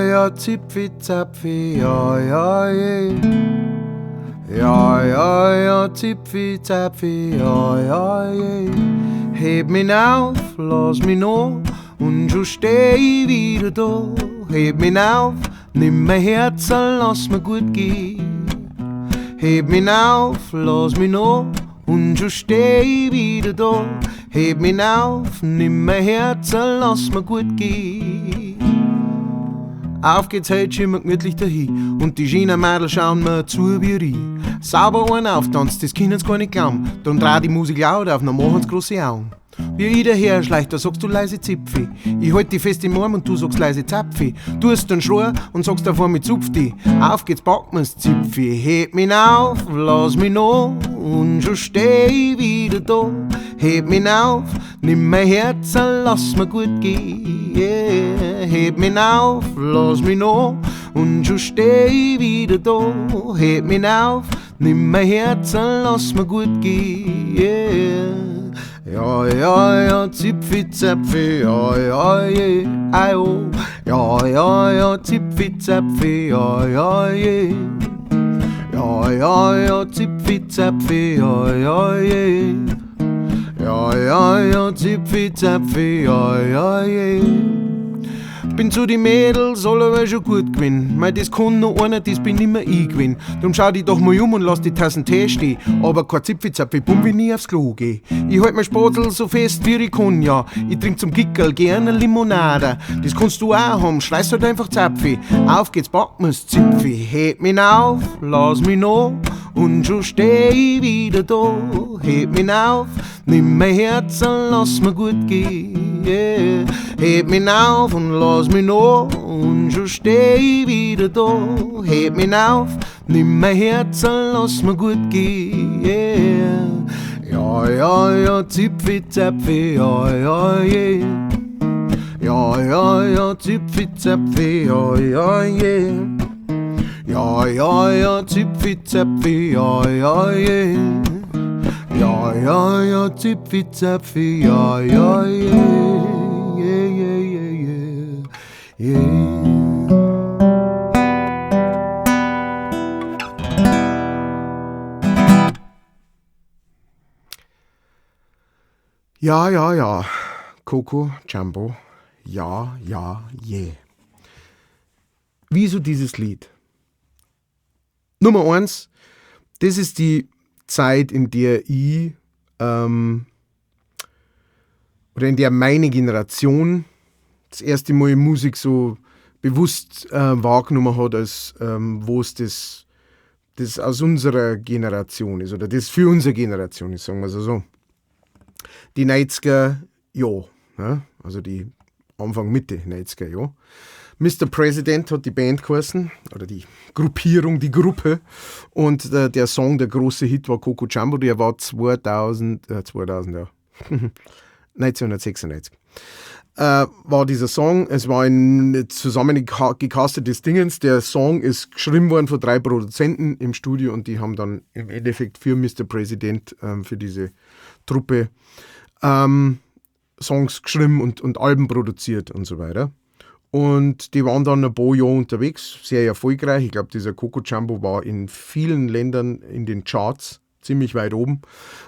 ja, Zipfi, Zapfi, ja, ja, je. Ja, ja, ja, Zipfi, Zapfi, ja, ja, je. Heb mich auf, lass mich noch und schon steh ich wieder da. Heb mich auf, nimm mein Herz, lass mir gut gehen. Heb mich auf, lass mich noch und schon steh ich wieder da. Heb mich auf, nimm mein Herz, lass mir gut gehen. Auf geht's heut schon gemütlich dahin und die schönen Mädel schauen mir zu wie ich. Sauber einen auftanzt, das können sie gar nicht glauben. Drum dreh die Musik laut auf, dann machen's große Augen. Wie ich daher schleich, da sagst du leise Zipfi. Ich halt dich fest im Arm und du sagst leise Zapfi. Du hast den Schrei und sagst davor mit zupf dich. Auf geht's, pack mir's Zipfi. Heb mich auf, lass mich noch und schon steh ich wieder da. Heb mich auf, nimm mein Herz, lass mir gut gehen. Yeah. Heb mich auf, lass mich noch und schon steh ich wieder da. Heb mich auf, nimm mein Herz, lass mir gut gehen. Yeah. Ja, ja, ja, Zipfi, Zapfi, ja, ja, je, ei, oh. Ja, ja, ja, Zipfi, Zapfi, ja, ja, je. Ja, ja, ja, Zipfi, Zapfi, ja, ja, je. Ja, ja, ja, Zipfi, Zapfi, ja, ja, je. Bin zu die Mädels alle schon gut gewinn. Mei, das kann nur einer, das bin nimmer ich gewinn. Drum schau dich doch mal um und lass die Tassen Tee stehen. Aber kein Zipfi-Zapfi, bumm, wenn ich aufs Klo geh. Ich halt mein Spatzel so fest wie ich kann, ja. Ich trink zum Gickerl gerne Limonade. Das kannst du auch haben, schreist halt einfach Zapfi. Auf geht's, pack mir's Zipfi. Heb mich auf, lass mich noch und schon steh ich wieder da. Heb mich auf, nimm mein Herz und lass mir gut gehen. Yeah. Heb mich auf und lass mich noch und schon steh ich wieder da. Heb mich auf, nimm mein Herz und lass mir gut gehen. Yeah. Ja, ja, ja, Zipfi, Zapfi, ja, ja, yeah. Ja, ja, ja, Zipfi, Zapfi, ja, ja, yeah. Ja, ja, ja, Zipfi, Zapfi, ja, ja, yeah. Ja, ja, ja, Zipfi, Zapfi, ja, ja, yeah. Yeah, yeah, yeah, yeah. Yeah. Ja, ja, ja. Coco Jumbo. Ja, ja, yeah. Wieso dieses Lied? Nummer 1, das ist die Zeit, in der ich oder in der meine Generation das erste Mal Musik so bewusst wahrgenommen hat, als wo es das aus unserer Generation ist oder das für unsere Generation ist, sagen wir es so. Die 90er Jahre, ne? Also die Anfang, Mitte 90er Jahre. Mr. President hat die Band geheißen, oder die Gruppierung, die Gruppe. Und der Song, der große Hit war Coco Jumbo, der war 2000, ja. 1996. War dieser Song, es war ein zusammengecastetes Dingens. Der Song ist geschrieben worden von 3 Produzenten im Studio und die haben dann im Endeffekt für Mr. President, für diese Truppe, Songs geschrieben und Alben produziert und so weiter. Und die waren dann ein paar Jahre unterwegs, sehr erfolgreich. Ich glaub, dieser Coco Jumbo war in vielen Ländern in den Charts ziemlich weit oben,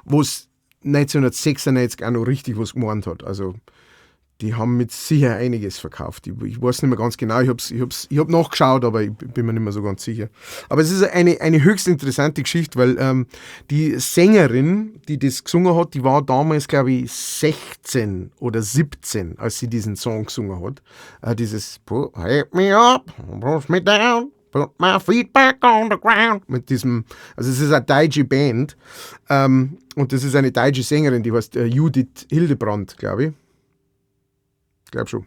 wo's 1996 auch noch richtig was gemeint hat. Also die haben mit sicher einiges verkauft. Ich weiß nicht mehr ganz genau, ich hab nachgeschaut, aber ich bin mir nicht mehr so ganz sicher. Aber es ist eine höchst interessante Geschichte, weil die Sängerin, die das gesungen hat, die war damals, glaub ich, 16 oder 17, als sie diesen Song gesungen hat. Dieses Put me up, push me down, put my feet back on the ground. Mit diesem, also es ist eine deutsche Band, und das ist eine deutsche Sängerin, die heißt Judith Hildebrandt, glaub ich. Glaub schon.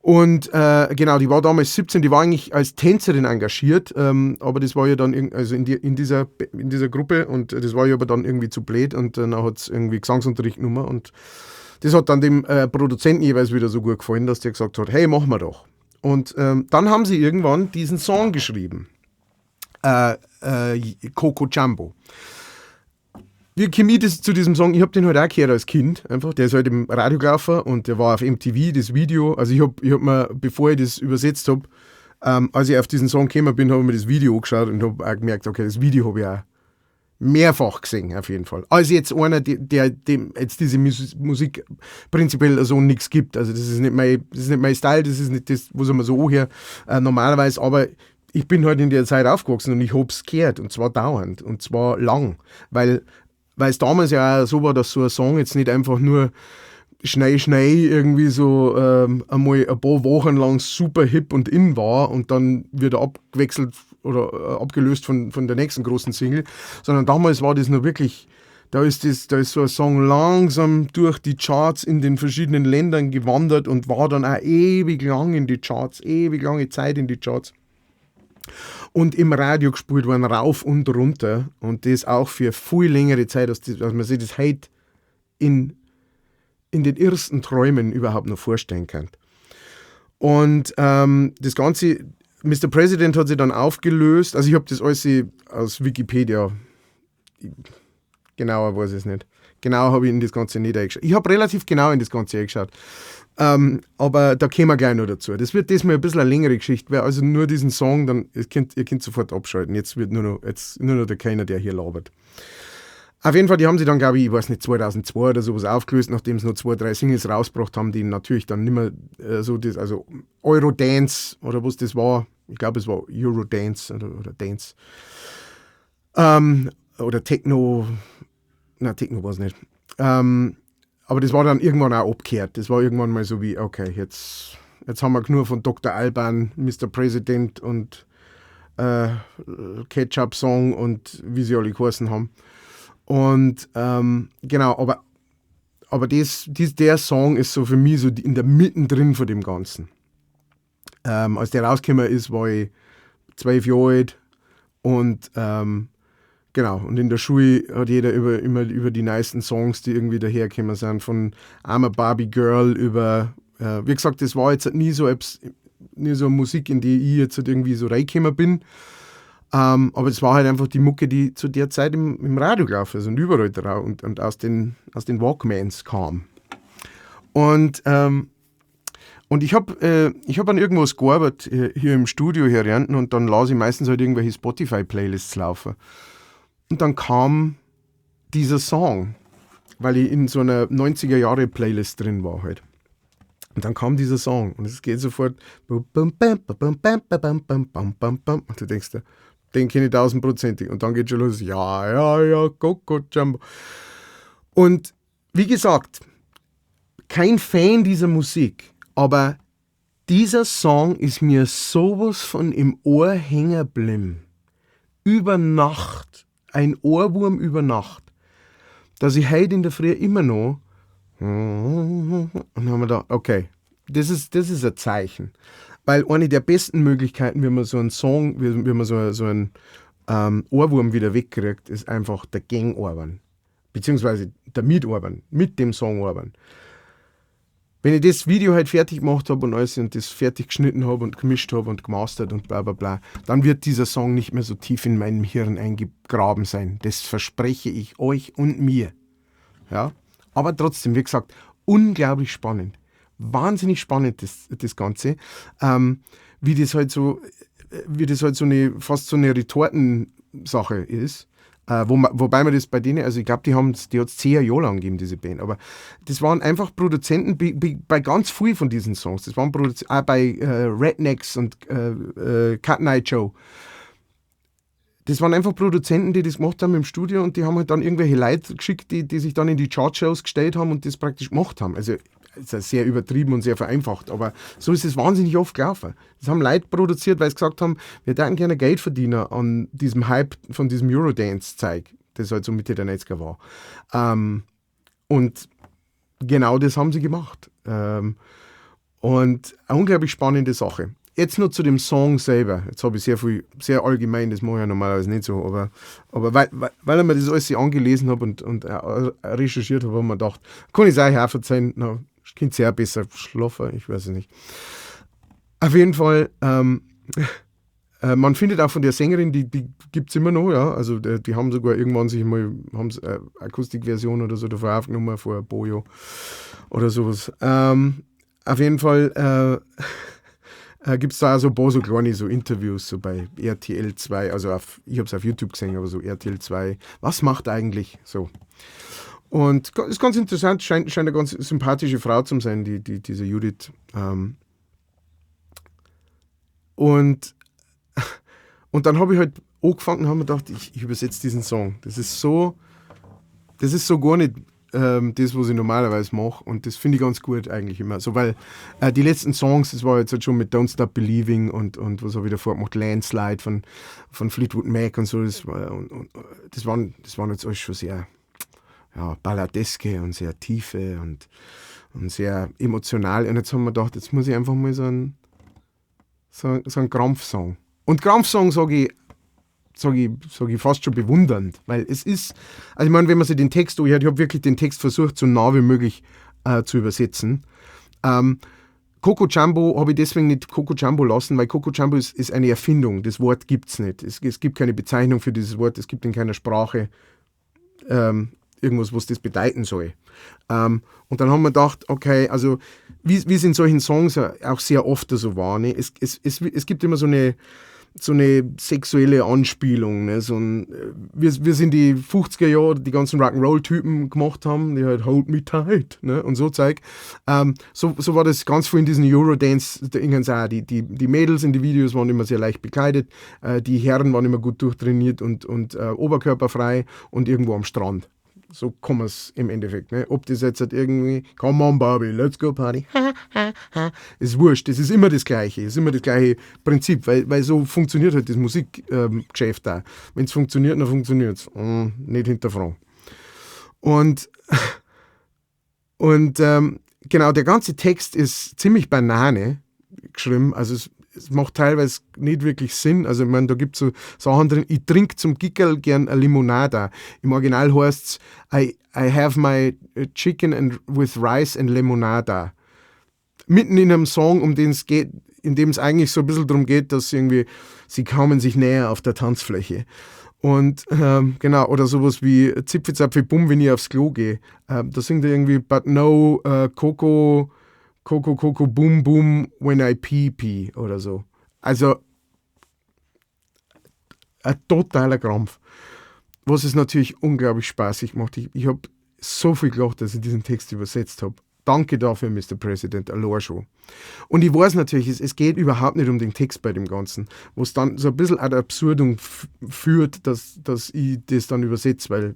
Und genau, die war damals 17, die war eigentlich als Tänzerin engagiert, aber das war ja dann also in, die, in, dieser, in dieser Gruppe und das war ja aber dann irgendwie zu blöd und dann hat's irgendwie Gesangsunterricht genommen und das hat dann dem Produzenten jeweils wieder so gut gefallen, dass der gesagt hat, hey, machen wir doch. Und dann haben sie irgendwann diesen Song geschrieben, Coco Jumbo. Wie komme ich das zu diesem Song? Ich hab den halt auch gehört als Kind, einfach. Der ist halt im Radio gelaufen und der war auf MTV, das Video. Also ich hab mir, bevor ich das übersetzt hab, Als ich auf diesen Song gekommen bin, habe ich mir das Video angeschaut und habe auch gemerkt, okay, das Video habe ich auch mehrfach gesehen, auf jeden Fall. Als jetzt einer, der dem jetzt diese Musik prinzipiell so nichts gibt. Also das ist nicht mein Style, das ist nicht das, was ich mir so anhöre, normalerweise, aber ich bin halt in der Zeit aufgewachsen und ich hab's gehört, und zwar dauernd, und zwar lang, weil es damals ja auch so war, dass so ein Song jetzt nicht einfach nur schnell, schnell irgendwie so einmal ein paar Wochen lang super hip und in war und dann wieder abgewechselt oder abgelöst von der nächsten großen Single, sondern damals war das noch wirklich, da ist so ein Song langsam durch die Charts in den verschiedenen Ländern gewandert und war dann auch ewig lang in die Charts, ewig lange Zeit in die Charts. Und im Radio gespielt worden, rauf und runter, und das auch für viel längere Zeit, als man sich das heute in den ersten Träumen überhaupt noch vorstellen kann. Und das Ganze, Mr. President hat sich dann aufgelöst, also ich habe das alles aus Wikipedia, genauer weiß ich es nicht. Genau habe ich in das Ganze nicht eingeschaut. Ich habe relativ genau in das Ganze eingeschaut. Aber da kommen wir gleich noch dazu. Das wird diesmal ein bisschen eine längere Geschichte, weil also nur diesen Song, dann, ihr könnt sofort abschalten. Jetzt wird nur noch der Keiner, der hier labert. Auf jeden Fall, die haben sie dann, glaube ich, ich weiß nicht, 2002 oder sowas aufgelöst, nachdem sie noch 2, 3 Singles rausgebracht haben, die natürlich dann nicht mehr so das, also Eurodance oder was das war. Ich glaube, es war Eurodance oder Dance. Oder Techno, na, Techno war es nicht. Aber das war dann irgendwann auch abgekehrt. Das war irgendwann mal so wie, okay, jetzt haben wir genug von Dr. Alban, Mr. President und Ketchup Song und wie sie alle geheißen haben. Und genau, aber der Song ist so für mich so in der mittendrin von dem Ganzen. Als der rausgekommen ist, war ich 12 Jahre alt und genau, und in der Schule hat jeder immer über die neuesten Songs, die irgendwie dahergekommen sind, von I'm a Barbie Girl über, wie gesagt, das war jetzt nie so, nie so Musik, in die ich jetzt halt irgendwie so reingekommen bin. Aber es war halt einfach die Mucke, die zu der Zeit im Radio gelaufen ist und überall drauf und aus den Walkmans kam. Und ich habe an irgendwas gearbeitet, hier im Studio hier hinten, und dann las ich meistens halt irgendwelche Spotify-Playlists laufen. Und dann kam dieser Song, weil ich in so einer 90er-Jahre-Playlist drin war halt. Und dann kam dieser Song und es geht sofort. Und du denkst dir, den kenne ich 1000-prozentig. Und dann geht schon los, ja, ja, ja, Coco Jumbo. Und wie gesagt, kein Fan dieser Musik, aber dieser Song ist mir sowas von im Ohr hängen geblieben. Über Nacht. Ein Ohrwurm über Nacht, dass ich heute in der Früh immer noch und dann haben wir da, okay, das ist ein Zeichen. Weil eine der besten Möglichkeiten, wie man so einen Song, wie man so einen Ohrwurm wieder wegkriegt, ist einfach der Gang-Ohrwurm. Beziehungsweise der Mit-Ohrwurm, mit dem Song-Ohrwurm. Wenn ich das Video halt fertig gemacht habe und alles und das fertig geschnitten habe und gemischt habe und gemastert und bla bla bla, dann wird dieser Song nicht mehr so tief in meinem Hirn eingegraben sein. Das verspreche ich euch und mir. Ja? Aber trotzdem, wie gesagt, unglaublich spannend. Wahnsinnig spannend, das Ganze. Wie das halt so, eine, fast so eine Retortensache ist. Wobei man das bei denen, also ich glaube, die hat es 10 Jahre lang gegeben, diese Band, aber das waren einfach Produzenten bei ganz viel von diesen Songs. Das waren Produzenten, auch bei Rednecks und Cotton Eye Joe. Das waren einfach Produzenten, die das gemacht haben im Studio, und die haben halt dann irgendwelche Leute geschickt, die sich dann in die Chart-Shows gestellt haben und das praktisch gemacht haben. Also das ist sehr übertrieben und sehr vereinfacht, aber so ist es wahnsinnig oft gelaufen. Das haben Leute produziert, weil sie gesagt haben, wir würden gerne Geld verdienen an diesem Hype von diesem Eurodance-Zeug, das halt so Mitte der 90er war. Und genau das haben sie gemacht. Und eine unglaublich spannende Sache. Jetzt nur zu dem Song selber. Jetzt habe ich sehr viel, sehr allgemein, das mache ich ja normalerweise nicht so, aber weil ich mir das alles angelesen habe und recherchiert habe, habe ich mir gedacht, kann ich es euch auch verzeihen, na, ich könnte sehr besser schlafen, ich weiß es nicht. Auf jeden Fall, man findet auch von der Sängerin, die gibt es immer noch, ja, also die haben sogar irgendwann sich mal, haben Akustikversion oder so davor aufgenommen, vor Bojo oder sowas. Auf jeden Fall, Gibt es da auch so ein paar so kleine so Interviews, so bei RTL 2, also ich habe es auf YouTube gesehen, aber so RTL 2, was macht eigentlich so? Und ist ganz interessant, scheint eine ganz sympathische Frau zu sein, diese Judith. Und dann habe ich halt angefangen und habe mir gedacht, ich übersetze diesen Song. Das ist so gar nicht das, was ich normalerweise mache. Und das finde ich ganz gut eigentlich immer. So, weil die letzten Songs, das war jetzt halt schon mit Don't Stop Believing und was habe ich davor gemacht, Landslide von Fleetwood Mac und so, das, war, und das waren jetzt alles schon sehr, ja, balladeske und sehr tiefe und sehr emotional. Und jetzt haben wir gedacht, jetzt muss ich einfach mal so einen Krampfsong. Und Krampfsong sage ich fast schon bewundernd, weil es ist, also ich meine, wenn man sich den Text anhört, ich habe wirklich den Text versucht, so nah wie möglich zu übersetzen. Coco Jumbo habe ich deswegen nicht Coco Jumbo lassen, weil Coco Jumbo ist eine Erfindung. Das Wort gibt es nicht. Es gibt keine Bezeichnung für dieses Wort, es gibt in keiner Sprache irgendwas, was das bedeuten soll. Und dann haben wir gedacht, okay, also wie es in solchen Songs auch sehr oft so war, ne? Es gibt immer so eine sexuelle Anspielung. Ne? So ein, wie es in die 50er Jahre die ganzen Rock'n'Roll-Typen gemacht haben, die halt Hold Me Tight, ne? Und so Zeug. So war das ganz viel in diesen Eurodance-Dingens auch. Die Mädels in die Videos waren immer sehr leicht bekleidet, die Herren waren immer gut durchtrainiert und oberkörperfrei und irgendwo am Strand. So kann man es im Endeffekt. Ne? Ob das jetzt halt irgendwie, come on Barbie, let's go party, ist wurscht. Das ist immer das Gleiche, ist immer das gleiche Prinzip, weil so funktioniert halt das Musikgeschäft da. Wenn es funktioniert, dann funktioniert es. Nicht hinterfragen. Und genau, der ganze Text ist ziemlich Banane geschrieben. Also es macht teilweise nicht wirklich Sinn. Also ich meine, da gibt es so Sachen drin, ich trinke zum Gickerl gern a Limonada. Im Original heißt es, I have my chicken and with rice and limonada. Mitten in einem Song, um den es geht, in dem es eigentlich so ein bisschen darum geht, dass irgendwie sie kamen sich näher auf der Tanzfläche. Und genau, oder sowas wie Zipfi Zapfi Bum, wenn ich aufs Klo gehe. Da singt er irgendwie, but no Coco, Coco, Coco, Boom, Boom, when I pee, pee oder so. Also ein totaler Krampf. Was es natürlich unglaublich spaßig macht. Ich habe so viel gelacht, dass ich diesen Text übersetzt habe. Danke dafür, Mr. President, allein schon. Und ich weiß natürlich, es geht überhaupt nicht um den Text bei dem Ganzen, wo es dann so ein bisschen ad absurdum führt, dass ich das dann übersetze, weil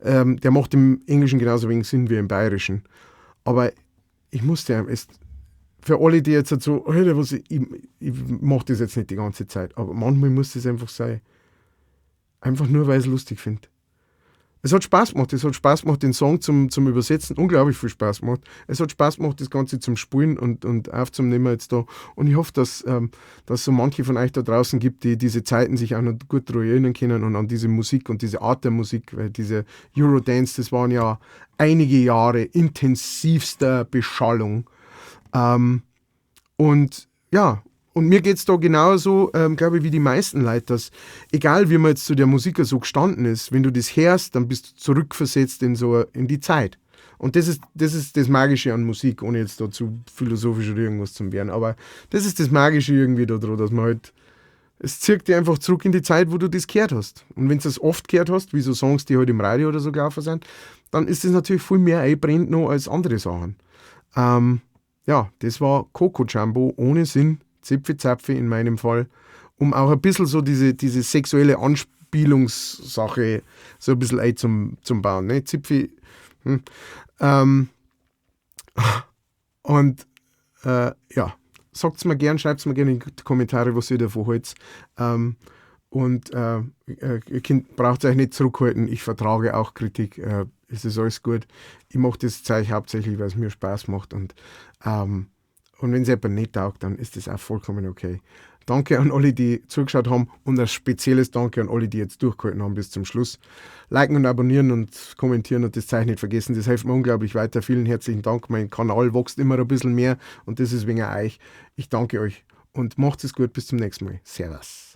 der macht im Englischen genauso wenig Sinn wie im Bayerischen. Aber ich musste, es, für alle, die jetzt so, Alter, was, ich mache das jetzt nicht die ganze Zeit, aber manchmal muss das einfach sein. Einfach nur, weil ich es lustig finde. Es hat Spaß gemacht. Es hat Spaß gemacht, den Song zum Übersetzen. Unglaublich viel Spaß gemacht. Es hat Spaß gemacht, das Ganze zum Spielen und aufzunehmen jetzt da. Und ich hoffe, dass so manche von euch da draußen gibt, die diese Zeiten sich auch noch gut daran erinnern können und an diese Musik und diese Art der Musik, weil diese Eurodance, das waren ja einige Jahre intensivster Beschallung. Und ja, und mir geht es da genauso, glaube ich, wie die meisten Leute, dass egal wie man jetzt zu der Musik so gestanden ist, wenn du das hörst, dann bist du zurückversetzt in die Zeit. Und das ist das Magische an Musik, ohne jetzt da zu philosophisch oder irgendwas zu werden. Aber das ist das Magische irgendwie da dran, dass man halt, es zieht dich einfach zurück in die Zeit, wo du das gehört hast. Und wenn du das oft gehört hast, wie so Songs, die halt im Radio oder so gelaufen sind, dann ist das natürlich viel mehr einbrennt noch als andere Sachen. Ja, das war Coco Jumbo ohne Sinn, Zipfi Zapfi in meinem Fall, um auch ein bisschen so diese sexuelle Anspielungssache so ein bisschen ein zum Bauen. Ne? Zipfi. Und ja, sagt's mir gern, schreibt's mir gerne in die Kommentare, was ihr davon haltet. Und ihr könnt, braucht euch nicht zurückhalten, ich vertrage auch Kritik. Es ist alles gut. Ich mache das Zeug hauptsächlich, weil es mir Spaß macht und wenn es jemand nicht taugt, dann ist das auch vollkommen okay. Danke an alle, die zugeschaut haben, und ein spezielles Danke an alle, die jetzt durchgehalten haben bis zum Schluss. Liken und abonnieren und kommentieren und das Zeug nicht vergessen, das hilft mir unglaublich weiter. Vielen herzlichen Dank. Mein Kanal wächst immer ein bisschen mehr und das ist wegen euch. Ich danke euch und macht es gut. Bis zum nächsten Mal. Servus.